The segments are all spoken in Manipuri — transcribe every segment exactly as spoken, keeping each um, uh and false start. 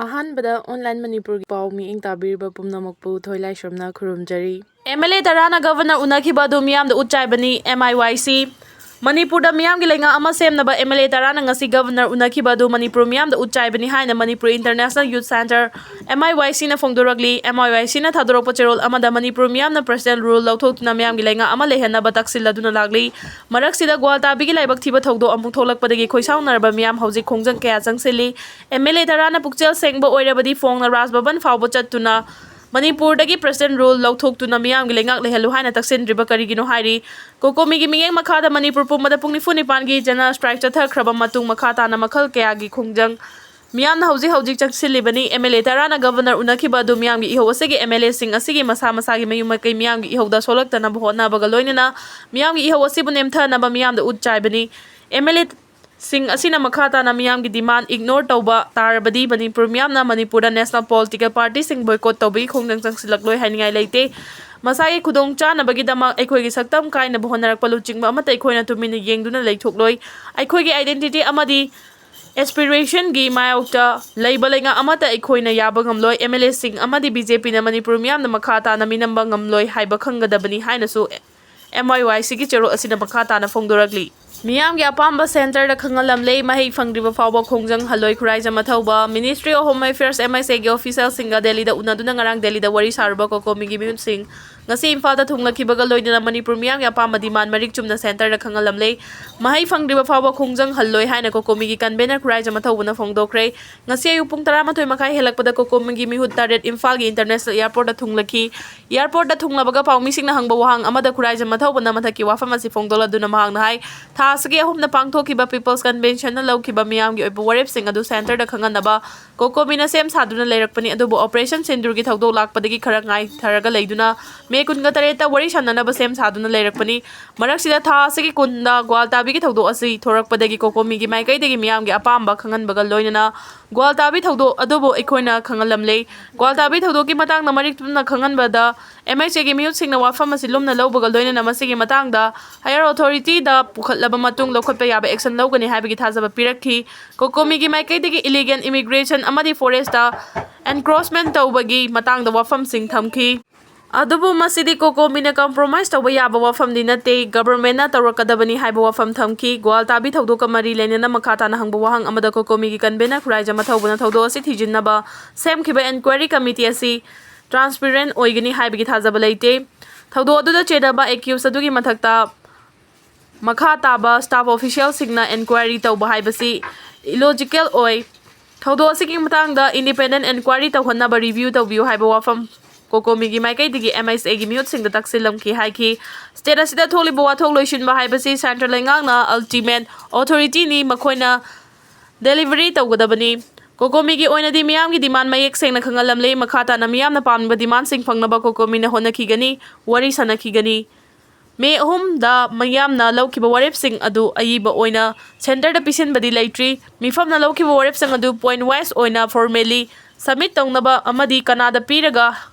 ꯑꯍꯥꯟꯕꯗ ꯑꯣꯟꯂꯥꯏꯟ ꯃꯅꯤꯄꯨꯔꯒꯤ ꯄꯥꯎ ꯃꯤꯠꯌꯦꯡ ꯇꯥꯕꯤꯔꯤꯕ ꯄꯨꯝꯅꯃꯛꯄꯨ ꯊꯣꯏꯂꯥꯏꯁ꯭ꯔꯝꯅ ꯈꯨꯔꯨꯝꯖꯔꯤ꯫ ꯑꯦꯝ ꯑꯦꯜ ꯑꯦ ꯇꯔꯥꯅ ꯒꯕꯔꯅꯔ ꯎꯅꯈꯤꯕ ꯑꯗꯨ ꯃꯤꯌꯥꯝꯗ ꯎꯠ ꯆꯥꯏꯕꯅꯤ, ꯑꯦꯝ ꯑꯥꯏ ꯋꯥꯏ ꯁꯤ꯫ ꯃꯅꯤꯄꯨꯔꯗ ꯃꯤꯌꯥꯝꯒꯤ ꯂꯩꯉꯥꯛ ꯑꯃ ꯁꯦꯝꯅꯕ ꯑꯦꯝ ꯑꯦꯜ ꯑꯦ ꯇꯔꯥꯅ ꯉꯁꯤ ꯒꯕꯔꯅꯔ ꯎꯅꯈꯤꯕ ꯑꯗꯨ ꯃꯅꯤꯄꯨꯔ ꯃꯤꯌꯥꯝꯗ ꯎꯠ ꯆꯥꯏꯕꯅꯤ ꯍꯥꯏꯅ ꯃꯅꯤꯄꯨꯔ ꯏꯟꯇꯔꯅꯦꯁꯅꯦꯜ ꯌꯨꯠ ꯁꯦꯟꯇꯔ, ꯑꯦꯝ ꯑꯥꯏ ꯋꯥꯏ ꯁꯤꯅ ꯐꯣꯡꯗꯣꯔꯛꯂꯤ꯫ ꯑꯦꯝ ꯑꯥꯏ ꯋꯥꯏ ꯁꯤꯅ ꯊꯥꯗꯣꯔꯛꯄ ꯆꯦꯔꯣꯜ ꯑꯃꯗ ꯃꯅꯤꯄꯨꯔ ꯃꯤꯌꯥꯝꯅ ꯄ꯭ꯔꯁꯤꯗꯦꯟ ꯔꯨꯜ ꯂꯧꯊꯣꯛꯇꯨꯅ ꯃꯤꯌꯥꯝꯒꯤ ꯂꯩꯉꯥꯛ ꯑꯃ ꯂꯩꯍꯟꯅꯕ ꯇꯛꯁꯤꯜꯂꯗꯨꯅ ꯂꯥꯛꯂꯤ꯫ ꯃꯔꯛꯁꯤꯗ ꯒ꯭ꯋꯥꯜꯇꯥꯕꯤꯒꯤ ꯂꯥꯏꯕꯛ ꯊꯤꯕ ꯊꯧꯗꯣꯛ ꯑꯃꯨꯛ ꯊꯣꯛꯂꯛꯄꯗꯒꯤ ꯈꯣꯏꯁꯥꯎꯅꯔꯕ ꯃꯤꯌꯥꯝ ꯍꯧꯖꯤꯛ ꯈꯣꯡꯖꯪ ꯀꯌꯥ ꯆꯪꯁꯤꯜꯂꯤ꯫ ꯑꯦꯝ ꯑꯦꯜ ꯑꯦ ꯇꯔꯥꯅ ꯄꯨꯛꯆꯦꯜ ꯁꯦꯡꯕ ꯑꯣꯏꯔꯕꯗꯤ ꯐꯣꯡꯅ ꯔꯥꯖ ꯚꯕꯟ ꯐꯥꯎꯕ ꯆꯠꯇꯨꯅ ꯃꯅꯤꯄꯨꯔꯗꯒꯤ ꯄ꯭ꯔꯁꯤꯗꯦꯟ ꯔꯨꯜ ꯂꯧꯊꯣꯛꯇꯨꯅ ꯃꯤꯌꯥꯝꯒꯤ ꯂꯩꯉꯥꯛ ꯂꯩꯍꯜꯂꯨ ꯍꯥꯏꯅ ꯇꯛꯁꯤꯟꯗ꯭ꯔꯤꯕ ꯀꯔꯤꯒꯤꯅꯣ ꯍꯥꯏꯔꯤ꯫ ꯀꯣꯀꯣꯃꯤꯒꯤ ꯃꯤꯠꯌꯦꯡ ꯃꯈꯥꯗ ꯃꯅꯤꯄꯨꯔ ꯄꯨꯝꯕꯗ ꯄꯨꯡ ꯅꯤꯐꯨ ꯅꯤꯄꯥꯟꯒꯤ ꯖꯦꯅꯔꯦꯜ ꯁ꯭ꯇ꯭ꯔꯥꯏꯛ ꯆꯠꯊꯈ꯭ꯔꯕ ꯃꯇꯨꯡ ꯃꯈꯥ ꯇꯥꯅ ꯃꯈꯜ ꯀꯌꯥꯒꯤ ꯈꯣꯡꯖꯪ ꯃꯤꯌꯥꯝꯅ ꯍꯧꯖꯤꯛ ꯍꯧꯖꯤꯛ ꯆꯪꯁꯤꯜꯂꯤꯕꯅꯤ꯫ ꯑꯦꯝ ꯑꯦꯜ ꯑꯦ ꯇꯔꯥꯅ ꯒꯕꯔꯅꯔ ꯎꯅꯈꯤꯕ ꯑꯗꯨ ꯃꯤꯌꯥꯝꯒꯤ ꯏꯍꯧ ꯑꯁꯤꯒꯤ ꯑꯦꯝ ꯑꯦꯜ ꯑꯦꯁꯤꯡ ꯑꯁꯤꯒꯤ ꯃꯁꯥ ꯃꯁꯥꯒꯤ ꯃꯌꯨꯝ ꯃꯀꯩ ꯃꯤꯌꯥꯝꯒꯤ ꯏꯍꯧꯗ ꯁꯣꯛꯂꯛꯇꯅꯕ ꯍꯣꯠꯅꯕꯒ ꯂꯣꯏꯅꯅ ꯃꯤꯌꯥꯝꯒꯤ ꯏꯍꯧ ꯑꯁꯤꯕꯨ ꯅꯦꯝꯊꯅꯕ ꯃꯤꯌꯥꯝꯗ ꯎꯠ ꯆꯥꯏꯕꯅꯤ꯫ ꯑꯦꯝ ꯑꯦꯜ ꯑꯦ ꯁꯤꯡ ꯑꯁꯤꯅ ꯃꯈꯥ ꯇꯥꯅ ꯃꯤꯌꯥꯝꯒꯤ ꯗꯤꯃꯥꯟ ꯏꯒꯅꯣꯔ ꯇꯧꯕ ꯇꯥꯔꯕꯗꯤ ꯃꯅꯤꯄꯨꯔ ꯃꯤꯌꯥꯝꯅ ꯃꯅꯤꯄꯨꯔꯗ ꯅꯦꯁꯅꯦꯜ ꯄꯣꯂꯤꯇꯤꯀꯦꯜ ꯄꯥꯔꯇꯤꯁꯤꯡ ꯕꯣꯏꯀꯣꯠ ꯇꯧꯕꯒꯤ ꯈꯣꯡꯖꯪ ꯆꯪꯁꯤꯜꯂꯛꯂꯣꯏ ꯍꯥꯏꯅꯤꯡꯉꯥꯏ ꯂꯩꯇꯦ꯫ ꯃꯁꯥꯒꯤ ꯈꯨꯗꯣꯡ ꯆꯥꯅꯕꯒꯤꯗꯃꯛ ꯑꯩꯈꯣꯏꯒꯤ ꯁꯛꯇꯝ ꯀꯥꯏꯅꯕ ꯍꯣꯠꯅꯔꯛꯄ ꯂꯨꯆꯤꯡꯕ ꯑꯃꯠꯇ ꯑꯩꯈꯣꯏꯅ ꯇꯨꯃꯤꯟꯅ ꯌꯦꯡꯗꯨꯅ ꯂꯩꯊꯣꯛꯂꯣꯏ꯫ ꯑꯩꯈꯣꯏꯒꯤ ꯑꯥꯏꯗꯦꯟꯇꯤꯇꯤ ꯑꯃꯗꯤ ꯑꯦꯁꯄꯤꯔꯦꯁꯟꯒꯤ ꯃꯥꯌꯣꯛꯇ ꯂꯩꯕ ꯂꯩꯉꯥꯛ ꯑꯃꯠꯇ ꯑꯩꯈꯣꯏꯅ ꯌꯥꯕ ꯉꯝꯂꯣꯏ꯫ ꯑꯦꯝ ꯑꯦꯜ ꯑꯦꯁꯤꯡ ꯑꯃꯗꯤ ꯕꯤ ꯖꯦ ꯄꯤꯅ ꯃꯅꯤꯄꯨꯔ ꯃꯤꯌꯥꯝꯅ ꯃꯈꯥ ꯇꯥꯅ ꯃꯤꯅꯝꯕ ꯉꯝꯂꯣꯏ ꯍꯥꯏꯕ ꯈꯪꯒꯗꯕꯅꯤ ꯍꯥꯏꯅꯁꯨ ꯑꯦꯝ ꯑꯥꯏ ꯋꯥꯏ ꯁꯤꯒꯤ ꯆꯦꯔꯣꯜ ꯑꯁꯤꯅ ꯃꯈꯥ ꯇꯥꯅ ꯐꯣꯡꯗꯣꯔꯛꯂꯤ꯫ ꯃꯤꯌꯥꯝꯒꯤ ꯑꯄꯥꯝꯕ ꯁꯦꯟꯇꯔꯗ ꯈꯪꯍꯜꯂꯝꯂꯦ꯫ ꯃꯍꯩ ꯐꯪꯗ꯭ꯔꯤꯕ ꯐꯥꯎꯕ ꯈꯣꯡꯖꯪ ꯍꯜꯂꯣꯏ Khuraijam ꯑꯊꯧꯕ꯫ Ministry of Home Affairs, M H A, ꯒꯤ ꯑꯣꯐꯤꯁꯤꯌꯦꯜꯁꯤꯡꯒ ꯗꯦꯜꯂꯤꯗ ꯎꯅꯗꯨꯅ ꯉꯔꯥꯡ ꯗꯦꯜꯂꯤꯗ ꯋꯥꯔꯤ ꯁꯥꯔꯨꯕ ꯀꯣꯀꯣꯃꯤꯒꯤ ꯃꯤꯍꯨꯠꯁꯤꯡ ꯉꯁꯤ ꯏꯝꯐꯥꯜꯗ ꯊꯨꯡꯂꯛꯈꯤꯕꯒ ꯂꯣꯏꯅꯅ ꯃꯅꯤꯄꯨꯔ ꯃꯤꯌꯥꯝꯒꯤ ꯑꯄꯥꯝꯕ ꯗꯤꯃꯥꯟ ꯃꯔꯤꯛ ꯆꯨꯝꯅ ꯁꯦꯟꯇꯔꯗ ꯈꯪꯍꯜꯂꯝꯂꯦ꯫ ꯃꯍꯩ ꯐꯪꯗ꯭ꯔꯤꯕ ꯐꯥꯎꯕ ꯈꯣꯡꯖꯪ ꯍꯜꯂꯣꯏ ꯍꯥꯏꯅ ꯀꯣꯀꯣꯃꯤꯒꯤ ꯀꯟꯚꯦꯅꯔ ꯈꯨꯔꯥꯏꯖꯝ ꯑꯊꯧꯕꯅ ꯐꯣꯡꯗꯣꯛꯈ꯭ꯔꯦ꯫ ꯉꯁꯤ ꯑꯌꯨꯛ ꯄꯨꯡ ꯇꯔꯥꯃꯥꯊꯣꯏ ꯃꯈꯥꯏ ꯍꯦꯜꯂꯛꯄꯗ ꯀꯣꯀꯣꯃꯤꯒꯤ ꯃꯤꯍꯨꯠ ꯇꯔꯦꯠ ꯏꯝꯐꯥꯜꯒꯤ ꯏꯟꯇꯔꯅꯦꯁꯅꯦꯜ ꯑꯦꯌꯔꯄꯣꯔꯠꯇ ꯊꯨꯡꯂꯛꯈꯤ꯫ ꯑꯦꯌꯔꯄꯣꯔꯠꯇ ꯊꯨꯡꯂꯕꯒ ꯄꯥꯎꯃꯤꯁꯤꯡꯅ ꯍꯪꯕ ꯋꯥꯍꯪ ꯑꯃꯗ ꯈꯨꯔꯥꯏꯖꯝ ꯑꯊꯧꯕꯅ ꯃꯊꯛꯀꯤ ꯋꯥꯐꯝ ꯑꯁꯤ ꯐꯣꯡꯗꯣꯛꯂꯗꯨꯅ ꯃꯍꯥꯛꯅ ꯍꯥꯏ, ꯊꯥ ꯑꯁꯤꯒꯤ ꯑꯍꯨꯝꯗ ꯄꯥꯡꯊꯣꯛꯈꯤꯕ ꯄꯤꯄꯜꯁ ꯀꯟꯚꯦꯟꯁꯟꯅ ꯂꯧꯈꯤꯕ ꯃꯤꯌꯥꯝꯒꯤ ꯑꯣꯏꯕ ꯋꯥꯔꯦꯞꯁꯤꯡ ꯑꯗꯨ ꯁꯦꯟꯇꯔꯗ ꯈꯪꯍꯟꯅꯕ ꯀꯣꯀꯣꯃꯤꯅ ꯁꯦꯝ ꯁꯥꯗꯨꯅ ꯂꯩꯔꯛꯄꯅꯤ, ꯑꯗꯨꯕꯨ ꯑꯣꯄꯔꯦꯁꯟ ꯁꯤꯟꯗꯨꯔꯒꯤ ꯊꯧꯗꯣꯛ ꯂꯥꯛꯄꯗꯒꯤ ꯈꯔ ꯉꯥꯏꯊꯔꯒ ꯂꯩꯗꯨꯅ ꯃꯦ ꯀꯨꯟꯒ ꯇꯔꯦꯠꯇ ꯋꯥꯔꯤ ꯁꯥꯟꯅꯅꯕ ꯁꯦꯝ ꯁꯥꯗꯨꯅ ꯂꯩꯔꯛꯄꯅꯤ꯫ ꯃꯔꯛꯁꯤꯗ ꯊꯥ ꯑꯁꯤꯒꯤ ꯀꯨꯟꯗ ꯒ꯭ꯋꯥꯜꯇꯥꯕꯤꯒꯤ ꯊꯧꯗꯣꯛ ꯑꯁꯤ ꯊꯣꯔꯛꯄꯗꯒꯤ ꯀꯣꯀꯣꯃꯤꯒꯤ ꯃꯥꯏꯀꯩꯗꯒꯤ ꯃꯤꯌꯥꯝꯒꯤ ꯑꯄꯥꯝꯕ ꯈꯪꯍꯟꯕꯒ ꯂꯣꯏꯅꯅ ꯒ꯭ꯋꯥꯜꯇꯥꯕꯤ ꯊꯧꯗꯣꯛ ꯑꯗꯨꯕꯨ ꯑꯩꯈꯣꯏꯅ ꯈꯪꯍꯜꯂꯝꯂꯦ꯫ ꯒ꯭ꯋꯥꯜꯇꯥꯕꯤ ꯊꯧꯗꯣꯛꯀꯤ ꯃꯇꯥꯡꯗ ꯃꯔꯤꯛ ꯆꯨꯝꯅ ꯈꯪꯍꯟꯕꯗ, ꯑꯦꯝ ꯑꯩꯆ ꯑꯦꯒꯤ ꯃꯤꯍꯨꯠꯁꯤꯡꯅ ꯋꯥꯐꯝ ꯑꯁꯤ ꯂꯨꯝꯅ ꯂꯧꯕꯒ ꯂꯣꯏꯅꯅ ꯃꯁꯤꯒꯤ ꯃꯇꯥꯡꯗ higher authority ꯗ ꯄꯨꯈꯠꯂꯕ ꯃꯇꯨꯡ ꯂꯧꯈꯠꯄ ꯌꯥꯕ action ꯂꯧꯒꯅꯤ ꯍꯥꯏꯕꯒꯤ ꯊꯥꯖꯕ ꯄꯤꯔꯛꯈꯤ꯫ ꯀꯣꯀꯣꯃꯤꯒꯤ ꯃꯥꯏꯀꯩꯗꯒꯤ illegal immigration ꯑꯃꯗꯤ forest ꯇ encroachment ꯇꯧꯕꯒꯤ ꯃꯇꯥꯡꯗ ꯋꯥꯐꯝꯁꯤꯡ ꯊꯝꯈꯤ꯫ ꯑꯗꯨꯕꯨ ꯃꯁꯤꯗꯤ ꯀꯣꯀꯣꯃꯤꯅ compromise ꯇꯧꯕ ꯌꯥꯕ ꯋꯥꯐꯝꯗꯤ ꯅꯠꯇꯦ, government ꯅ ꯇꯧꯔꯛꯀꯗꯕꯅꯤ ꯍꯥꯏꯕ ꯋꯥꯐꯝ ꯊꯝꯈꯤ꯫ ꯒ꯭ꯋꯥꯜꯇꯥꯕꯤ ꯊꯧꯗꯣꯛꯀ ꯃꯔꯤ ꯂꯩꯅꯅ ꯃꯈꯥ ꯇꯥꯅ ꯍꯪꯕ ꯋꯥꯍꯪ ꯑꯃꯗ ꯀꯣꯀꯣꯃꯤꯒꯤ convenor ꯈꯨꯔꯥꯏꯖꯝ ꯑꯊꯧꯕꯅ ꯊꯧꯗꯣꯛ ꯑꯁꯤ ꯊꯤꯖꯤꯟꯅꯕ ꯁꯦꯝꯈꯤꯕ inquiry committee ꯑꯁꯤ transparent ꯑꯣꯏꯒꯅꯤ ꯍꯥꯏꯕꯒꯤ ꯊꯥꯖꯕ ꯂꯩꯇꯦ꯫ ꯊꯧꯗꯣꯛ ꯑꯗꯨꯗ ꯆꯦꯟꯅꯕ accused ꯑꯗꯨꯒꯤ ꯃꯊꯛꯇ ꯃꯈꯥ ꯇꯥꯕ staff official ꯁꯤꯡꯅ inquiry ꯇꯧꯕ ꯍꯥꯏꯕꯁꯤ illogical ꯑꯣꯏ꯫ ꯊꯧꯗꯣꯛ ꯑꯁꯤꯒꯤ ꯃꯇꯥꯡꯗ independent inquiry ꯇꯧꯍꯟꯅꯕ review ꯇꯧꯕꯤꯌꯨ ꯍꯥꯏꯕ ꯋꯥꯐꯝ ꯀꯣꯀꯣꯃꯤꯒꯤ ꯃꯥꯏꯀꯩꯗꯒꯤ ꯑꯦꯝ ꯑꯩꯆ ꯑꯦꯒꯤ ꯃꯤꯍꯨꯠꯁꯤꯡꯗ ꯇꯛꯁꯤꯜꯂꯝꯈꯤ ꯍꯥꯏꯈꯤ꯫ State ꯑꯁꯤꯗ ꯊꯣꯛꯂꯤꯕ ꯋꯥꯊꯣꯛ ꯂꯣꯏꯁꯤꯟꯕ ꯍꯥꯏꯕꯁꯤ central ꯂꯩꯉꯥꯛꯅ ultimate authority ꯅꯤ, ꯃꯈꯣꯏꯅ delivery ꯇꯧꯒꯗꯕꯅꯤ꯫ ꯀꯣꯀꯣꯃꯤꯒꯤ ꯑꯣꯏꯅꯗꯤ ꯃꯤꯌꯥꯝꯒꯤ demand ꯃꯌꯦꯛ ꯁꯦꯡꯅ ꯈꯪꯍꯜꯂꯝꯂꯦ꯫ ꯃꯈꯥ ꯇꯥꯅ ꯃꯤꯌꯥꯝꯅ ꯄꯥꯝꯂꯤꯕ demand ꯁꯤꯡ ꯐꯪꯅꯕ ꯀꯣꯀꯣꯃꯤꯅ ꯍꯣꯠꯅꯈꯤꯒꯅꯤ, ꯋꯥꯔꯤ ꯁꯥꯅꯈꯤꯒꯅꯤ꯫ ꯃꯦ ꯑꯍꯨꯝꯗ ꯃꯤꯌꯥꯝꯅ ꯂꯧꯈꯤꯕ ꯋꯥꯔꯦꯞꯁꯤꯡ ꯑꯗꯨ ꯑꯏꯕ ꯑꯣꯏꯅ centre ꯗ ꯄꯤꯁꯤꯟꯕꯗꯤ ꯂꯩꯇ꯭ꯔꯤ꯫ ꯃꯤꯐꯝꯅ ꯂꯧꯈꯤꯕ ꯋꯥꯔꯦꯞꯁꯤꯡ ꯑꯗꯨ point wise ꯑꯣꯏꯅ formally submit ꯇꯧꯅꯕ ꯑꯃꯗꯤ ꯀꯅꯥꯗ ꯄꯤꯔꯒ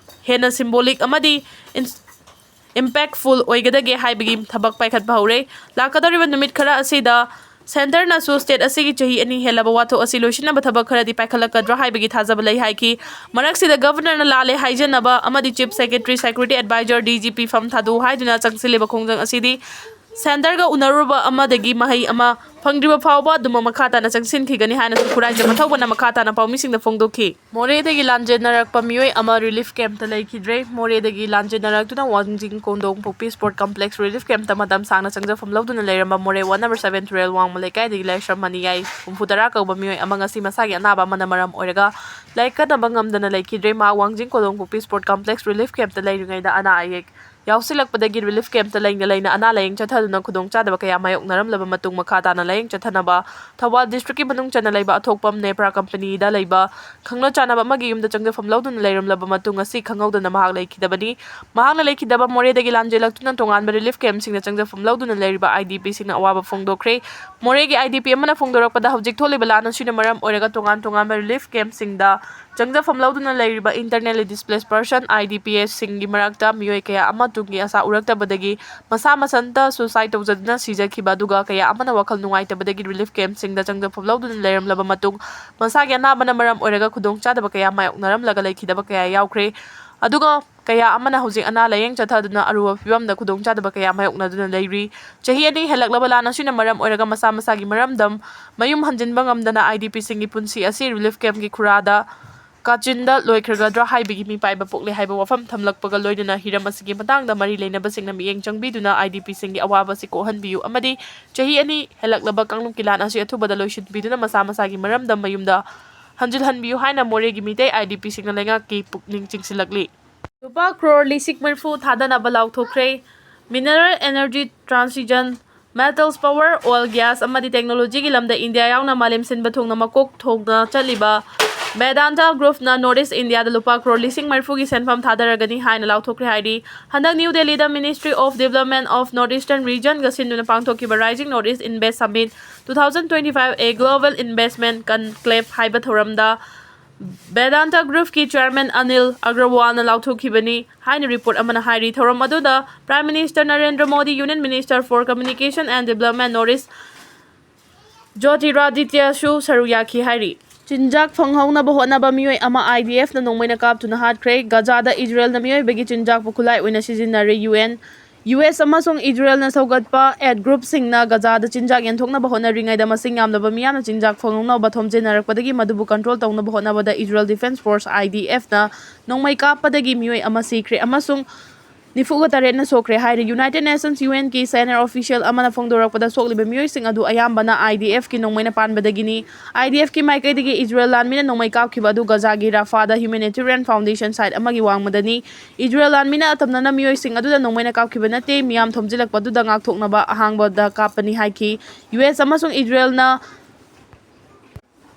ꯍꯦꯟꯅ symbolic ꯑꯃꯗꯤ ins-, impactful ꯑꯣꯏꯒꯗꯒꯦ ꯍꯥꯏꯕꯒꯤ ꯊꯕꯛ ꯄꯥꯏꯈꯠꯄ ꯍꯧꯔꯦ꯫ ꯂꯥꯛꯀꯗꯧꯔꯤꯕ ꯅꯨꯃꯤꯠ ꯈꯔ ꯑꯁꯤꯗ centre ꯅꯁꯨ state ꯑꯁꯤꯒꯤ ꯆꯍꯤ ꯑꯅꯤ ꯍꯦꯜꯂꯕ ꯋꯥꯊꯣꯛ ꯑꯁꯤ ꯂꯣꯏꯁꯤꯟꯅꯕ ꯊꯕꯛ ꯈꯔꯗꯤ ꯄꯥꯏꯈꯠꯂꯛꯀꯗ꯭ꯔꯥ ꯍꯥꯏꯕꯒꯤ ꯊꯥꯖꯕ ꯂꯩ ꯍꯥꯏꯈꯤ꯫ ꯃꯔꯛꯁꯤꯗ governor ꯅ ꯂꯥꯜꯂꯦ ꯍꯥꯏꯖꯅꯕ ꯑꯃꯗꯤ chief secretary, security advisor, D G P ꯐꯝ ꯊꯥꯗꯣꯛꯎ ꯍꯥꯏꯗꯨꯅ ꯆꯪꯁꯤꯜꯂꯤꯕ ꯈꯣꯡꯖꯪ ꯑꯁꯤꯗꯤ centre ꯒ ꯎꯅꯔꯨꯕ ꯑꯃꯗꯒꯤ ꯃꯍꯩ ꯑꯃ ꯐꯪꯗ꯭ꯔꯤꯕ ꯐꯥꯎꯕ ꯑꯗꯨꯃꯛ ꯃꯈꯥ ꯇꯥꯅ ꯆꯪꯁꯤꯟꯈꯤꯒꯅꯤ ꯍꯥꯏꯅꯁꯨ ꯈꯨꯔꯥꯏꯖꯝ ꯑꯊꯧꯕꯅ ꯃꯈꯥ ꯇꯥꯅ ꯄꯥꯎꯃꯤꯁꯤꯡꯗ ꯐꯣꯡꯗꯣꯛꯈꯤ꯫ ꯃꯣꯔꯦꯗꯒꯤ ꯂꯥꯟꯖꯦꯟꯅꯔꯛꯄ ꯃꯤꯑꯣꯏ ꯑꯃ relief camp ꯇ ꯂꯩꯈꯤꯗ꯭ꯔꯦ꯫ ꯃꯣꯔꯦꯗꯒꯤ ꯂꯥꯟꯖꯦꯟꯅꯔꯛꯇꯨꯅ ꯋꯥꯡꯖꯤꯡ ꯀꯣꯟꯗꯣꯡ ꯄꯣꯛꯄꯤ sport complex relief camp ꯇ ꯃꯇꯝ ꯁꯥꯡꯅ ꯆꯪꯖꯐꯝ ꯂꯧꯗꯨꯅ ꯂꯩꯔꯝꯕ ꯃꯣꯔꯦ ward number seven ꯊꯨꯔꯦꯜ ꯋꯥꯡꯃ ꯂꯩꯀꯥꯏꯗꯒꯤ ꯂꯥꯏꯁ꯭ꯔꯝ ꯃꯅꯤꯌꯥꯏ ꯍꯨꯝꯐꯨ ꯇꯔꯥ ꯀꯧꯕ ꯃꯤꯑꯣꯏ ꯑꯃ ꯉꯁꯤ ꯃꯁꯥꯒꯤ ꯑꯅꯥꯕ ꯑꯃꯅ ꯃꯔꯝ ꯑꯣꯏꯔꯒ ꯂꯥꯏꯔꯤꯛ ꯀꯠꯅꯕ ꯉꯝꯗꯅ ꯂꯩꯈꯤꯗ꯭ꯔꯦ꯫ ꯃꯍꯥꯛ ꯋꯥꯡꯖꯤꯡ ꯀꯣꯟꯗꯣꯡ ꯄꯣꯛꯄꯤ sport complex relief camp ꯇ ꯂꯩꯔꯤꯉꯩꯗ ꯑꯅꯥ ꯑꯌꯦꯛ ꯌꯥꯎꯁꯤꯜꯂꯛꯄꯗꯒꯤ relief camp ꯇ ꯂꯩꯅ ꯂꯩꯅ ꯑꯅꯥ ꯂꯥꯌꯦꯡ ꯆꯠꯊꯗꯨꯅ ꯈꯨꯗꯣꯡꯆꯥꯗꯕ ꯀꯌꯥ ꯃꯥꯌꯣꯛꯅꯔꯝꯂꯕ ꯃꯇꯨꯡ ꯃꯈꯥ ꯇꯥꯅ ꯂꯥꯌꯦꯡ ꯆꯠꯊꯅꯕ ꯊꯧꯕꯥꯜ districtꯀꯤ ꯃꯅꯨꯡ ꯆꯟꯅ ꯂꯩꯕ ꯑꯊꯣꯛꯄꯝ ꯅꯦꯄ꯭ꯔꯥ companyꯗ ꯂꯩꯕ ꯈꯪꯅ ꯆꯥꯟꯅꯕ ꯑꯃꯒꯤ ꯌꯨꯝꯗ ꯆꯪꯖꯐꯝ ꯂꯧꯗꯨꯅ ꯂꯩꯔꯝꯂꯕ ꯃꯇꯨꯡ ꯉꯁꯤ ꯈꯪꯍꯧꯗꯅ ꯃꯍꯥꯛ ꯂꯩꯈꯤꯗꯕꯅꯤ꯫ ꯃꯍꯥꯛꯅ ꯂꯩꯈꯤꯗꯕ ꯃꯣꯔꯦꯗꯒꯤ ꯂꯥꯟꯖꯦꯜꯂꯛꯇꯨꯅ ꯇꯣꯉꯥꯟꯕ relief campꯁꯤꯡꯗ ꯆꯪꯖꯐꯝ ꯂꯧꯗꯨꯅ ꯂꯩꯔꯤꯕ IDPꯁꯤꯡꯅ ꯑꯋꯥꯕ ꯐꯣꯡꯗꯣꯛꯈ꯭ꯔꯦ꯫ ꯃꯣꯔꯦꯒꯤ IDP ꯑꯃꯅ ꯐꯣꯡꯗꯣꯔꯛꯄꯗ, ꯍꯧꯖꯤꯛ ꯊꯣꯛꯂꯤꯕ ꯂꯥꯟ ꯑꯁꯤꯅ ꯃꯔꯝ ꯑꯣꯏꯔꯒ ꯇꯣꯉꯥꯟ ꯇꯣꯉꯥꯟꯕ relief campꯁꯤꯡꯗ ꯆꯪꯖꯐꯝ ꯂꯧꯗꯨꯅ ꯂꯩꯔꯤꯕ internally displaced person, IDPsꯁꯤꯡꯒꯤ ꯃꯔꯛꯇ ꯃꯤꯑꯣꯏ ꯀꯌꯥ ꯑꯃ ꯇꯨꯡꯒꯤ ꯑꯁꯥ ꯎꯔꯛꯇꯕꯗꯒꯤ ꯃꯁꯥ ꯃꯊꯟꯇ suicide ꯇꯧꯖꯗꯨꯅ ꯁꯤꯖꯈꯤꯕ, ꯑꯗꯨꯒ ꯀꯌꯥ ꯑꯃꯅ ꯋꯥꯈꯜ ꯅꯨꯡꯉꯥꯏꯇꯕꯗꯒꯤ relief campꯁꯤꯡꯗ ꯆꯪꯖꯐꯝ ꯂꯧꯗꯨꯅ ꯂꯩꯔꯝꯂꯕ ꯃꯇꯨꯡ, ꯃꯁꯥꯒꯤ ꯑꯅꯥꯕꯅ ꯃꯔꯝ ꯑꯣꯏꯔꯒ ꯈꯨꯗꯣꯡꯆꯥꯗꯕ ꯀꯌꯥ ꯃꯥꯌꯣꯛꯅꯔꯝꯂꯒ ꯂꯩꯈꯤꯗꯕ ꯀꯌꯥ ꯌꯥꯎꯈ꯭ꯔꯦ꯫ ꯑꯗꯨꯒ ꯀꯌꯥ ꯑꯃꯅ ꯍꯧꯖꯤꯛ ꯑꯅꯥ ꯂꯥꯌꯦꯡ ꯆꯠꯊꯗꯨꯅ ꯑꯔꯨꯕ ꯐꯤꯕꯝꯗ ꯈꯨꯗꯣꯡꯆꯥꯗꯕ ꯀꯌꯥ ꯃꯥꯌꯣꯛꯅꯗꯨꯅ ꯂꯩꯔꯤ꯫ ꯆꯍꯤ ꯑꯅꯤ ꯍꯦꯜꯂꯛꯂꯕ ꯂꯥꯟ ꯑꯁꯤꯅ ꯃꯔꯝ ꯑꯣꯏꯔꯒ ꯃꯁꯥ ꯃꯁꯥꯒꯤ ꯃꯔꯝꯗꯝ ꯃꯌꯨꯝ ꯍꯟꯖꯤꯟꯕ ꯉꯝꯗꯅ IDPꯁꯤꯡꯒꯤ ꯄꯨꯟꯁꯤ ꯑꯁꯤ relief campꯀꯤ ꯈꯨꯔꯥꯗ ꯀꯥꯆꯤꯟꯗ ꯂꯣꯏꯈ꯭ꯔꯒꯗ꯭ꯔꯥ ꯍꯥꯏꯕꯒꯤ ꯃꯤꯄꯥꯏꯕ ꯄꯣꯛꯂꯦ ꯍꯥꯏꯕ ꯋꯥꯐꯝ ꯊꯝꯂꯛꯄꯒ ꯂꯣꯏꯅꯅ ꯍꯤꯔꯝ ꯑꯁꯤꯒꯤ ꯃꯇꯥꯡꯗ ꯃꯔꯤ ꯂꯩꯅꯕꯁꯤꯡꯅ ꯃꯤꯠꯌꯦꯡ ꯆꯪꯕꯤꯗꯨꯅ IDPꯁꯤꯡꯒꯤ ꯑꯋꯥꯕ ꯑꯁꯤ ꯀꯣꯛꯍꯟꯕꯤꯌꯨ ꯑꯃꯗꯤ ꯆꯍꯤ ꯑꯅꯤ ꯍꯦꯜꯂꯛꯂꯕ ꯀꯥꯡꯂꯨꯞꯀꯤ ꯂꯥꯟ ꯑꯁꯤ ꯑꯊꯨꯕꯗ ꯂꯣꯏꯁꯤꯟꯕꯤꯗꯨꯅ ꯃꯁꯥ ꯃꯁꯥꯒꯤ ꯃꯔꯝꯗꯝ ꯃꯌꯨꯝꯗ ꯍꯟꯖꯤꯜꯍꯟꯕꯤꯌꯨ ꯍꯥꯏꯅ ꯃꯣꯔꯦꯒꯤ ꯃꯤꯇꯩ IDPꯁꯤꯡꯅ ꯂꯩꯉꯥꯛꯀꯤ ꯄꯨꯛꯅꯤꯡ ꯆꯤꯡꯁꯤꯜꯂꯛꯂꯤ꯫ ꯂꯨꯄꯥ ꯀ꯭ꯔꯣꯔ ꯂꯤꯁꯤꯡ ꯃꯔꯤꯐꯨ ꯊꯥꯗꯅꯕ ꯂꯥꯎꯊꯣꯛꯈ꯭ꯔꯦ꯫ Mineral energy transition, metals, power, oil, gas ꯑꯃꯗꯤ technologyꯒꯤ ꯂꯝꯗ ꯏꯟꯗꯤꯌꯥ ꯌꯥꯎꯅ ꯃꯥꯂꯦꯝ ꯁꯤꯟꯕ ꯊꯨꯡꯅ ꯃꯀꯣꯛ ꯊꯣꯡꯅ ꯆꯠꯂꯤꯕ Vedanta Groupꯅ North East Indiaꯗ ꯂꯨꯄꯥ ꯀ꯭ꯔꯣꯔ ꯂꯤꯁꯤꯡ ꯃꯔꯤꯐꯨꯒꯤ ꯁꯦꯟꯐꯝ ꯊꯥꯗꯔꯒꯅꯤ ꯍꯥꯏꯅ ꯂꯥꯎꯊꯣꯛꯈ꯭ꯔꯦ ꯍꯥꯏꯔꯤ꯫ ꯍꯟꯗꯛ New Delhiꯗ Ministry of Development of North Eastern Regionꯒ ꯁꯤꯟꯗꯨꯅ ꯄꯥꯡꯊꯣꯛꯈꯤꯕ Rising North East Invest Summit two thousand twenty-five, a Global Investment Conclave ꯍꯥꯏꯕ ꯊꯧꯔꯝꯗ Vedanta Groupꯀꯤ chairman ꯑꯅꯤꯜ ꯑꯒ꯭ꯔꯋꯥꯜꯅ ꯂꯥꯎꯊꯣꯛꯈꯤꯕꯅꯤ ꯍꯥꯏꯅ report ꯑꯃꯅ ꯍꯥꯏꯔꯤ꯫ ꯊꯧꯔꯝ ꯑꯗꯨꯗ Prime Minister Narendra Modi, Union Minister for Communication and Development North East ꯖ꯭ꯌꯣꯇꯤꯔꯥꯗꯤꯇ꯭ꯌꯁꯨ ꯁꯔꯨꯛ ꯌꯥꯈꯤ ꯍꯥꯏꯔꯤ꯫ ꯆꯤꯟꯖꯥꯛ ꯐꯪꯍꯧꯅꯕ ꯍꯣꯠꯅꯕ ꯃꯤꯑꯣꯏ ꯑꯃ IDFꯅ ꯅꯣꯡꯃꯩꯅ ꯀꯥꯞꯇꯨꯅ ꯍꯥꯠꯈ꯭ꯔꯦ꯫ ꯒꯖꯥꯗ ꯏꯖꯔꯦꯜꯅ ꯃꯤꯑꯣꯏꯕꯒꯤ ꯆꯤꯟꯖꯥꯛꯄꯨ ꯈꯨꯠꯂꯥꯏ ꯑꯣꯏꯅ ꯁꯤꯖꯤꯟꯅꯔꯦ꯫ UN, US ꯑꯃꯁꯨꯡ ꯏꯖꯔꯦꯜꯅ ꯁꯧꯒꯠꯄ aid groupꯁꯤꯡꯅ ꯒꯖꯥꯗ ꯆꯤꯟꯖꯥꯛ ꯌꯦꯟꯊꯣꯛꯅꯕ ꯍꯣꯠꯅꯔꯤꯉꯩꯗ ꯃꯁꯤꯡ ꯌꯥꯝꯂꯕ ꯃꯤꯌꯥꯝꯅ ꯆꯤꯟꯖꯥꯛ ꯐꯪꯍꯧꯅꯕ ꯊꯣꯝꯖꯤꯟꯅꯔꯛꯄꯗꯒꯤ ꯃꯗꯨꯕꯨ control ꯇꯧꯅꯕ ꯍꯣꯠꯅꯕꯗ Israel Defense Force, IDFꯅ ꯅꯣꯡꯃꯩ ꯀꯥꯞꯄꯗꯒꯤ ꯃꯤꯑꯣꯏ ꯑꯃ ꯁꯤꯈ꯭ꯔꯦ ꯑꯃꯁꯨꯡ ꯅꯤꯐꯨꯒ ꯇꯔꯦꯠꯅ ꯁꯣꯛꯈ꯭ꯔꯦ ꯍꯥꯏꯔꯤ꯫ United Nations, U N ꯀꯤ senior official ꯑꯃꯅ ꯐꯣꯡꯗꯣꯔꯛꯄꯗ, ꯁꯣꯛꯂꯤꯕ ꯃꯤꯑꯣꯏꯁꯤꯡ ꯑꯗꯨ ꯑꯌꯥꯝꯕꯅ I D F ꯀꯤ ꯅꯣꯡꯃꯩꯅ ꯄꯥꯟꯕꯗꯒꯤꯅꯤ꯫ I D F ꯀꯤ ꯃꯥꯏꯀꯩꯗꯒꯤ ꯏꯖꯔꯦꯜ ꯂꯥꯟꯃꯤꯅ ꯅꯣꯡꯃꯩ ꯀꯥꯞꯈꯤꯕ ꯑꯗꯨ ꯒꯖꯥꯒꯤ ꯔꯥꯐꯥꯗ humanitarian foundation site ꯑꯃꯒꯤ ꯋꯥꯡꯃꯗꯅꯤ꯫ ꯏꯖꯔꯦꯜ ꯂꯥꯟꯃꯤꯅ ꯑꯇꯝꯅꯅ ꯃꯤꯑꯣꯏꯁꯤꯡ ꯑꯗꯨꯗ ꯅꯣꯡꯃꯩꯅ ꯀꯥꯞꯈꯤꯕ ꯅꯠꯇꯦ, ꯃꯤꯌꯥꯝ ꯊꯣꯝꯖꯤꯜꯂꯛꯄ ꯑꯗꯨꯗ ꯉꯥꯛꯊꯣꯛꯅꯕ ꯑꯍꯥꯡꯕꯗ ꯀꯥꯞꯄꯅꯤ ꯍꯥꯏꯈꯤ꯫ U S ꯑꯃꯁꯨꯡ ꯏꯖꯔꯦꯜꯅ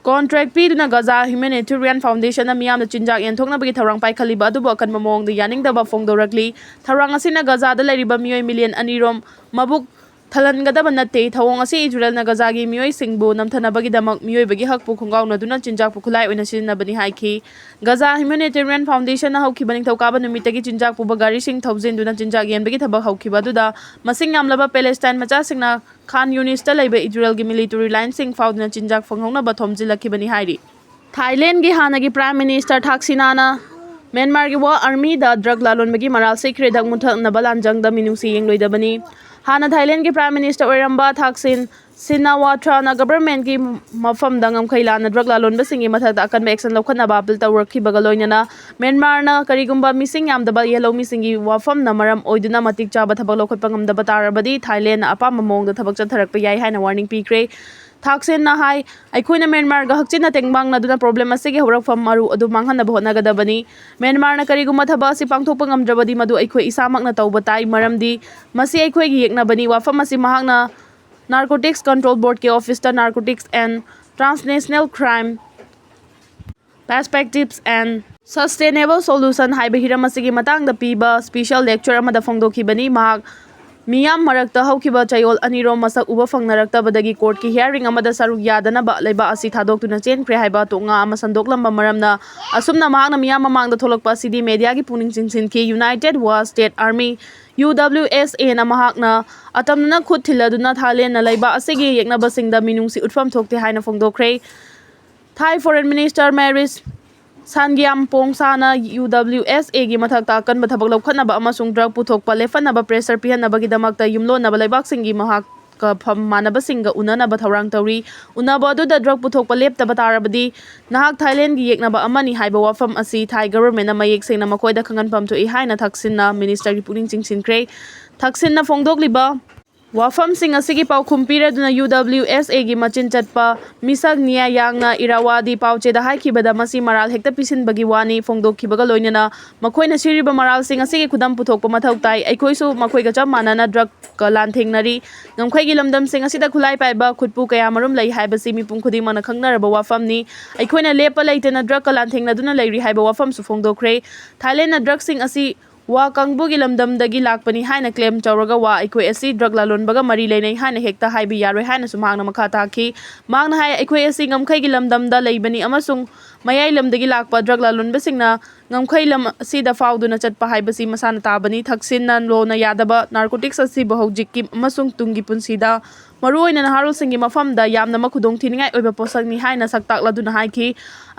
contract ꯄꯤꯗꯨꯅ ꯒꯖꯥ humanitarian foundation ꯅ ꯃꯤꯌꯥꯝꯗ ꯆꯤꯟꯖꯥꯛ ꯌꯦꯟꯊꯣꯛꯅꯕꯒꯤ ꯊꯧꯔꯥꯡ ꯄꯥꯏꯈꯠꯂꯤꯕ ꯑꯗꯨꯕꯨ ꯑꯀꯟꯕ ꯃꯑꯣꯡꯗ ꯌꯥꯅꯤꯡꯗꯕ ꯐꯣꯡꯗꯣꯔꯛꯂꯤ꯫ ꯊꯧꯔꯥꯡ ꯑꯁꯤꯅ ꯒꯖꯥꯗ ꯂꯩꯔꯤꯕ ꯃꯤꯑꯣꯏ ꯃꯤꯂꯤꯌꯟ ꯑꯅꯤ ꯔꯣꯝ ꯃꯕꯨꯛ ꯊꯜꯍꯟꯒꯗꯕ ꯅꯠꯇꯦ꯫ ꯊꯧꯑꯣꯡ ꯑꯁꯤ ꯏꯖꯔꯦꯜꯅ ꯒꯖꯥꯒꯤ ꯃꯤꯑꯣꯏꯁꯤꯡꯕꯨ ꯅꯝꯊꯅꯕꯒꯤꯗꯃꯛ ꯃꯤꯑꯣꯏꯕꯒꯤ ꯍꯛꯄꯨ ꯈꯣꯡꯒꯥꯎꯅꯗꯨꯅ ꯆꯤꯟꯖꯥꯛꯄꯨ ꯈꯨꯠꯂꯥꯏ ꯑꯣꯏꯅ ꯁꯤꯖꯤꯟꯅꯕꯅꯤ ꯍꯥꯏꯈꯤ꯫ ꯒꯖꯥ humanitarian foundation ꯅ ꯍꯧꯈꯤꯕ ꯅꯤꯡꯊꯧꯀꯥꯕ ꯅꯨꯃꯤꯠꯇꯒꯤ ꯆꯤꯟꯖꯥꯛ ꯄꯨꯕ ꯒꯥꯔꯤꯁꯤꯡ ꯊꯧꯖꯤꯟꯗꯨꯅ ꯆꯤꯟꯖꯥꯛ ꯌꯦꯟꯕꯒꯤ ꯊꯕꯛ ꯍꯧꯈꯤꯕ ꯑꯗꯨꯗ, ꯃꯁꯤꯡ ꯌꯥꯝꯂꯕ ꯄꯦꯂꯦꯁꯇꯥꯏꯟ ꯃꯆꯥꯁꯤꯡꯅ ꯈꯥꯟ ꯌꯨꯅꯤꯁꯇ ꯂꯩꯕ ꯏꯖꯔꯦꯜꯒꯤ military line ꯁꯤꯡ ꯐꯥꯎꯗꯨꯅ ꯆꯤꯟꯖꯥꯛ ꯐꯪꯍꯧꯅꯕ ꯊꯣꯝꯖꯤꯜꯂꯛꯈꯤꯕꯅꯤ ꯍꯥꯏꯔꯤ꯫ ꯊꯥꯏꯂꯦꯟꯒꯤ ꯍꯥꯟꯅꯒꯤ Prime Minister ꯊꯥꯛꯁꯤꯟꯅ ꯃ꯭ꯌꯥꯟꯃꯥꯔꯒꯤ War Army ꯗ drug ꯂꯥꯂꯣꯟꯕꯒꯤ ꯃꯔꯥꯜ ꯁꯤꯈ꯭ꯔꯦ꯫ ꯗ꯭ꯔꯒ ꯃꯨꯊꯠꯅꯕ ꯂꯥꯟꯖꯪꯗ ꯃꯤꯅꯨꯡꯁꯤ ꯌꯦꯡꯂꯣꯏꯗꯕꯅꯤ꯫ ꯍꯥꯟꯅ ꯊꯥꯏꯂꯦꯟꯒꯤ Prime Minister ꯑꯣꯏꯔꯝꯕ ꯊꯥꯛꯁꯤꯟ ꯁꯤꯅꯥꯋꯥꯇ꯭ꯔꯥꯅ government ꯀꯤ ꯃꯐꯝꯗ ꯉꯝꯈꯩ ꯂꯥꯟꯅ drug ꯂꯥꯂꯣꯟꯕꯁꯤꯡꯒꯤ ꯃꯊꯛꯇ ꯑꯀꯟꯕ action ꯂꯧꯈꯠꯅꯕ appeal ꯇꯧꯔꯛꯈꯤꯕꯒ ꯂꯣꯏꯅꯅ, ꯃ꯭ꯌꯥꯟꯃꯥꯔꯅ ꯀꯔꯤꯒꯨꯝꯕ ꯃꯤꯁꯤꯡ ꯌꯥꯝꯗꯕ ꯌꯦꯜꯍꯧꯃꯤꯁꯤꯡꯒꯤ ꯋꯥꯐꯝꯅ ꯃꯔꯝ ꯑꯣꯏꯗꯨꯅ ꯃꯇꯤꯛ ꯆꯥꯕ ꯊꯕꯛ ꯂꯧꯈꯠꯄ ꯉꯝꯗꯕ ꯇꯥꯔꯕꯗꯤ, ꯊꯥꯏꯂꯦꯟꯅ ꯑꯄꯥꯝꯕ ꯃꯑꯣꯡꯗ ꯊꯕꯛ ꯆꯠꯊꯔꯛꯄ ꯌꯥꯏ ꯍꯥꯏꯅ warning ꯄꯤꯈ꯭ꯔꯦ꯫ ꯊꯥꯛꯁꯤꯟꯅ ꯍꯥꯏ, ꯑꯩꯈꯣꯏꯅ ꯃ꯭ꯌꯥꯟꯃꯥꯔꯒ ꯍꯛꯆꯤꯟꯅ ꯇꯦꯡꯕꯥꯡꯅꯗꯨꯅ problem ꯑꯁꯤꯒꯤ ꯍꯧꯔꯛꯐꯝ ꯃꯔꯨ ꯑꯗꯨ ꯃꯥꯡꯍꯟꯅꯕ ꯍꯣꯠꯅꯒꯗꯕꯅꯤ꯫ ꯃ꯭ꯌꯥꯟꯃꯥꯔꯅ ꯀꯔꯤꯒꯨꯝꯕ ꯊꯕꯛ ꯑꯁꯤ ꯄꯥꯡꯊꯣꯛꯄ ꯉꯝꯗ꯭ꯔꯕꯗꯤ, ꯃꯗꯨ ꯑꯩꯈꯣꯏ ꯏꯁꯥꯃꯛꯅ ꯇꯧꯕ ꯇꯥꯏ, ꯃꯔꯝꯗꯤ ꯃꯁꯤ ꯑꯩꯈꯣꯏꯒꯤ ꯌꯦꯛꯅꯕꯅꯤ꯫ ꯋꯥꯐꯝ ꯑꯁꯤ ꯃꯍꯥꯛꯅ Narcotics Control Board ꯀꯤ office ꯇ Narcotics and Transnational Crime Perspectives and Sustainable Solution ꯍꯥꯏꯕ ꯍꯤꯔꯝ ꯑꯁꯤꯒꯤ ꯃꯇꯥꯡꯗ ꯄꯤꯕ special lecture ꯑꯃꯗ ꯐꯣꯡꯗꯣꯛꯈꯤꯕꯅꯤ꯫ ꯃꯍꯥꯛ ꯃꯤꯌꯥꯝ ꯃꯔꯛꯇ ꯍꯧꯈꯤꯕ ꯆꯌꯣꯜ ꯑꯅꯤꯔꯣꯝ ꯃꯁꯛ ꯎꯕ ꯐꯪꯅꯔꯛꯇꯕꯗꯒꯤ court ꯀꯤ hearing ꯑꯃꯗ ꯁꯔꯨꯛ ꯌꯥꯗꯅꯕ ꯂꯩꯕꯥꯛ ꯑꯁꯤ ꯊꯥꯗꯣꯛꯇꯨꯅ ꯆꯦꯟꯈ꯭ꯔꯦ ꯍꯥꯏꯕ ꯇꯣꯛꯉꯥ ꯑꯃ ꯁꯟꯗꯣꯛꯂꯝꯕ ꯃꯔꯝꯅ, ꯑꯁꯨꯝꯅ ꯃꯍꯥꯛꯅ ꯃꯤꯌꯥꯝ ꯃꯃꯥꯡꯗ ꯊꯣꯛꯂꯛꯄ ꯑꯁꯤꯗꯤ media ꯒꯤ ꯄꯨꯛꯅꯤꯡ ꯆꯤꯡꯁꯤꯟꯈꯤ꯫ United Wa State Army, U W S A ꯅ ꯃꯍꯥꯛꯅ ꯑꯇꯝꯅꯅ ꯈꯨꯠ ꯊꯤꯜꯂꯗꯨꯅ ꯊꯥꯏꯂꯦꯟꯅ ꯂꯩꯕꯥꯛ ꯑꯁꯤꯒꯤ ꯌꯦꯛꯅꯕꯁꯤꯡꯗ ꯃꯤꯅꯨꯡꯁꯤ ꯎꯠꯐꯝ ꯊꯣꯛꯇꯦ ꯍꯥꯏꯅ ꯐꯣꯡꯗꯣꯛꯈ꯭ꯔꯦ꯫ Thai Foreign Minister Maris Sangiampongsa ꯅ U W S A ꯒꯤ ꯃꯊꯛꯇ ꯑꯀꯟꯕ ꯊꯕꯛ ꯂꯧꯈꯠꯅꯕ ꯑꯃꯁꯨꯡ drug ꯄꯨꯊꯣꯛꯄ ꯂꯦꯞꯍꯟꯅꯕ pressure ꯄꯤꯍꯟꯅꯕꯒꯤꯗꯃꯛꯇ ꯌꯨꯝꯂꯣꯟꯅꯕ ꯂꯩꯕꯥꯛꯁꯤꯡꯒꯤ ꯃꯍꯥꯛ ꯀꯐꯝ ꯃꯥꯟꯅꯕꯁꯤꯡꯒ ꯎꯅꯅꯕ ꯊꯧꯔꯥꯡ ꯇꯧꯔꯤ꯫ ꯎꯅꯕ ꯑꯗꯨꯗ ꯗ꯭ꯔꯒ ꯄꯨꯊꯣꯛꯄ ꯂꯦꯞꯇꯕ ꯇꯥꯔꯕꯗꯤ ꯅꯍꯥꯛ ꯊꯥꯏꯂꯦꯟꯒꯤ ꯌꯦꯛꯅꯕ ꯑꯃꯅꯤ ꯍꯥꯏꯕ ꯋꯥꯐꯝ ꯑꯁꯤ ꯊꯥꯏ ꯒꯚꯔꯟꯃꯦꯟꯠꯅ ꯃꯌꯦꯛ ꯁꯦꯡꯅ ꯃꯈꯣꯏꯗ ꯈꯪꯍꯟꯐꯝ ꯊꯣꯛꯏ ꯍꯥꯏꯅ ꯊꯛꯁꯤꯟꯅ ꯃꯤꯅꯤꯁꯇꯔꯒꯤ ꯄꯨꯛꯅꯤꯡ ꯆꯤꯡꯁꯤꯟꯈ꯭ꯔꯦ꯫ ꯊꯛꯁꯤꯟꯅ ꯐꯣꯡꯗꯣꯛꯂꯤꯕ ꯋꯥꯐꯝꯁꯤꯡ ꯑꯁꯤꯒꯤ ꯄꯥꯎꯈꯨꯝ ꯄꯤꯔꯗꯨꯅ ꯌꯨ ꯗꯕ꯭ꯂꯤꯎ ꯑꯦꯁ ꯑꯦꯒꯤ ꯃꯆꯤꯟ ꯆꯠꯄ ꯃꯤꯁꯛ ꯅꯤꯌꯥ ꯌꯥꯡꯅ ꯏꯔꯥꯋꯥꯗꯤ ꯄꯥꯎꯆꯦꯗ ꯍꯥꯏꯈꯤꯕꯗ ꯃꯁꯤ ꯃꯔꯥꯜ ꯍꯦꯛꯇ ꯄꯤꯁꯤꯟꯕꯒꯤ ꯋꯥꯅꯤ ꯐꯣꯡꯗꯣꯛꯈꯤꯕꯒ ꯂꯣꯏꯅꯅ ꯃꯈꯣꯏꯅ ꯁꯤꯔꯤꯕ ꯃꯔꯥꯜꯁꯤꯡ ꯑꯁꯤꯒꯤ ꯈꯨꯗꯝ ꯄꯨꯊꯣꯛꯄ ꯃꯊꯧ ꯇꯥꯏ꯫ ꯑꯩꯈꯣꯏꯁꯨ ꯃꯈꯣꯏꯒ ꯆꯞ ꯃꯥꯟꯅꯅ ꯗ꯭ꯔꯒꯀ ꯂꯥꯟꯊꯦꯡꯅꯔꯤ꯫ ꯉꯝꯈꯩꯒꯤ ꯂꯝꯗꯝꯁꯤꯡ ꯑꯁꯤꯗ ꯈꯨꯠꯂꯥꯏ ꯄꯥꯏꯕ ꯈꯨꯠꯄꯨ ꯀꯌꯥꯃꯔꯨꯝ ꯂꯩ ꯍꯥꯏꯕꯁꯤ ꯃꯤꯄꯨꯝ ꯈꯨꯗꯤꯡꯃꯛꯅ ꯈꯪꯅꯔꯕ ꯋꯥꯐꯝꯅꯤ꯫ ꯑꯩꯈꯣꯏꯅ ꯂꯦꯞꯄ ꯂꯩꯇꯅ ꯗ꯭ꯔꯒꯀ ꯂꯥꯟꯊꯦꯡꯅꯗꯨꯅ ꯂꯩꯔꯤ ꯍꯥꯏꯕ ꯋꯥꯐꯝꯁꯨ ꯐꯣꯡꯗꯣꯛꯈ꯭ꯔꯦ꯫ ꯊꯥꯏꯂꯦꯟꯅ ꯗ꯭ꯔꯒꯁꯤꯡ ꯑꯁꯤ ꯋꯥ ꯀꯥꯡꯕꯨꯒꯤ ꯂꯝꯗꯝꯗꯒꯤ ꯂꯥꯛꯄꯅꯤ ꯍꯥꯏꯅ ꯀ꯭ꯂꯦꯝ ꯇꯧꯔꯒ ꯋꯥ ꯑꯩꯈꯣꯏ ꯑꯁꯤ ꯗ꯭ꯔꯒ ꯂꯂꯣꯟꯕꯒ ꯃꯔꯤ ꯂꯩꯅꯩ ꯍꯥꯏꯅ ꯍꯦꯛꯇ ꯍꯥꯏꯕ ꯌꯥꯔꯣꯏ ꯍꯥꯏꯅꯁꯨ ꯃꯍꯥꯛꯅ ꯃꯈꯥ ꯇꯥꯈꯤ꯫ ꯃꯍꯥꯛꯅ ꯍꯥꯏ, ꯑꯩꯈꯣꯏ ꯑꯁꯤ ꯉꯝꯈꯩꯒꯤ ꯂꯝꯗꯝꯗ ꯂꯩꯕꯅꯤ ꯑꯃꯁꯨꯡ ꯃꯌꯥꯏ ꯂꯝꯗꯒꯤ ꯂꯥꯛꯄ ꯗ꯭ꯔꯒ ꯂꯂꯣꯟꯕꯁꯤꯡꯅ ꯉꯝꯈꯩ ꯂꯝ ꯑꯁꯤꯗ ꯐꯥꯎꯗꯨꯅ ꯆꯠꯄ ꯍꯥꯏꯕꯁꯤ ꯃꯁꯥꯅ ꯇꯥꯕꯅꯤ꯫ ꯊꯛꯁꯤꯟꯅ ꯂꯣꯅ ꯌꯥꯗꯕ ꯅꯥꯔꯀꯣꯇꯤꯛꯁ ꯑꯁꯤꯕꯨ ꯍꯧꯖꯤꯛꯀꯤ ꯑꯃꯁꯨꯡ ꯇꯨꯡꯒꯤ ꯄꯨꯟꯁꯤꯗ ꯃꯔꯨꯑꯣꯏꯅ ꯅꯍꯥꯔꯣꯜꯁꯤꯡꯒꯤ ꯃꯐꯝꯗ ꯌꯥꯝꯅꯃꯛ ꯈꯨꯗꯣꯡꯊꯤꯅꯤꯡꯉꯥꯏ ꯑꯣꯏꯕ ꯄꯣꯠꯁꯛꯅꯤ ꯍꯥꯏꯅ ꯁꯛꯇꯥꯛꯂꯗꯨꯅ ꯍꯥꯏꯈꯤ꯫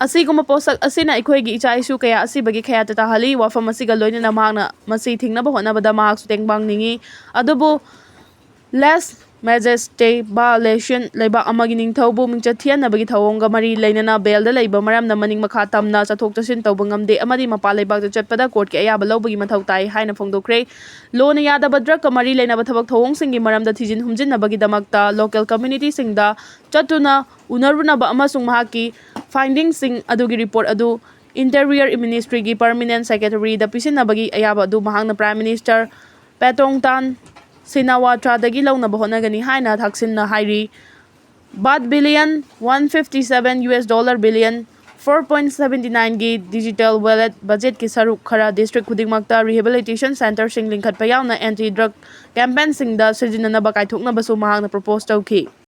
ꯑꯁꯤꯒꯨꯝꯕ ꯄꯣꯠꯁꯛ ꯑꯁꯤꯅ ꯑꯩꯈꯣꯏꯒꯤ ꯏꯆꯥ ꯏꯁꯨ ꯀꯌꯥ ꯑꯁꯤꯕꯒꯤ ꯈꯌꯥꯠꯇ ꯇꯥꯍꯜꯂꯤ꯫ ꯋꯥꯐꯝ ꯑꯁꯤꯒ ꯂꯣꯏꯅꯅ ꯃꯍꯥꯛꯅ ꯃꯁꯤ ꯊꯤꯡꯅꯕ ꯍꯣꯠꯅꯕꯗ ꯃꯍꯥꯛꯁꯨ ꯇꯦꯡꯕꯥꯡꯅꯤꯡꯏ꯫ ꯑꯗꯨꯕꯨ ꯂꯦꯁ ꯃꯦꯖꯦꯁꯇꯦ ꯕꯥ ꯂꯦꯁꯟ ꯂꯩꯕꯥꯛ ꯑꯃꯒꯤ ꯅꯤꯡꯊꯧꯕꯨ ꯃꯤꯡꯆꯠ ꯊꯤꯍꯟꯅꯕꯒꯤ ꯊꯧꯑꯣꯡꯒ ꯃꯔꯤ ꯂꯩꯅꯅ ꯕꯦꯜꯗ ꯂꯩꯕ ꯃꯔꯝꯅ ꯃꯅꯤꯡ ꯃꯈꯥ ꯇꯝꯅ ꯆꯠꯊꯣꯛ ꯆꯠꯁꯤꯟ ꯇꯧꯕ ꯉꯝꯗꯦ ꯑꯃꯗꯤ ꯃꯄꯥꯟ ꯂꯩꯕꯥꯛꯇ ꯆꯠꯄꯗ ꯀꯣꯔꯠꯀꯤ ꯑꯌꯥꯕ ꯂꯧꯕꯒꯤ ꯃꯊꯧ ꯇꯥꯏ ꯍꯥꯏꯅ ꯐꯣꯡꯗꯣꯛꯈ꯭ꯔꯦ꯫ ꯂꯣꯅ ꯌꯥꯗꯕ ꯗ꯭ꯔꯒꯀ ꯃꯔꯤ ꯂꯩꯅꯕ ꯊꯕꯛ ꯊꯧꯑꯣꯡꯁꯤꯡꯒꯤ ꯃꯔꯝꯗ ꯊꯤꯖꯤꯟ ꯍꯨꯝꯖꯤꯟꯅꯕꯒꯤꯗꯃꯛꯇ ꯂꯣꯀꯦꯜ ꯀꯝꯃ꯭ꯌꯨꯅꯤꯇꯤꯁꯤꯡꯗ ꯆꯠꯇꯨꯅ ꯎꯅꯔꯨꯅꯕ ꯑꯃꯁꯨꯡ ꯃꯍꯥꯛꯀꯤ ꯐꯥꯏꯟꯗꯤꯡꯁꯤꯡ ꯑꯗꯨꯒꯤ ꯔꯤꯄꯣꯔꯠ ꯑꯗꯨ ꯏꯟꯇꯤꯔꯤꯌꯔ ꯃꯤꯅꯤꯁꯇ꯭ꯔꯤꯒꯤ ꯄꯔꯃꯤꯅꯦꯟꯠ ꯁꯦꯀ꯭ꯔꯦꯇꯔꯤꯗ ꯄꯤꯁꯤꯟꯅꯕꯒꯤ ꯑꯌꯥꯕ ꯑꯗꯨ ꯃꯍꯥꯛꯅ ꯄ꯭ꯔꯥꯏꯝ ꯃꯤꯅꯤꯁꯇꯔ ꯄꯦꯇꯣꯡꯇꯥꯟ ꯁꯤꯅꯥꯋꯥꯇ꯭ꯔꯥꯗꯒꯤ ꯂꯧꯅꯕ ꯍꯣꯠꯅꯒꯅꯤ ꯍꯥꯏꯅ ꯊꯥꯛꯁꯤꯟꯅ ꯍꯥꯏꯔꯤ꯫ Baht billion one fifty seven, U S dollar billion four point seventy ꯅꯥꯏꯟꯒꯤ ꯗꯤꯖꯤꯇꯦꯜ ꯋꯦꯂꯦꯠ ꯕꯖꯦꯠꯀꯤ ꯁꯔꯨꯛ ꯈꯔ ꯗꯤꯁꯇ꯭ꯔꯤꯛ ꯈꯨꯗꯤꯡꯃꯛꯇ ꯔꯤꯍꯦꯕꯤꯂꯤꯇꯦꯁꯟ ꯁꯦꯟꯇꯔꯁꯤꯡ ꯂꯤꯡꯈꯠꯄ ꯌꯥꯎꯅ ꯑꯦꯟꯇꯤ ꯗ꯭ꯔꯒ ꯀꯦꯝꯄꯦꯟꯁꯤꯡꯗ ꯁꯤꯖꯤꯟꯅꯅꯕ ꯀꯥꯏꯊꯣꯛꯅꯕꯁꯨ ꯃꯍꯥꯛꯅ ꯄ꯭ꯔꯣꯄꯣꯖ ꯇꯧꯈꯤ꯫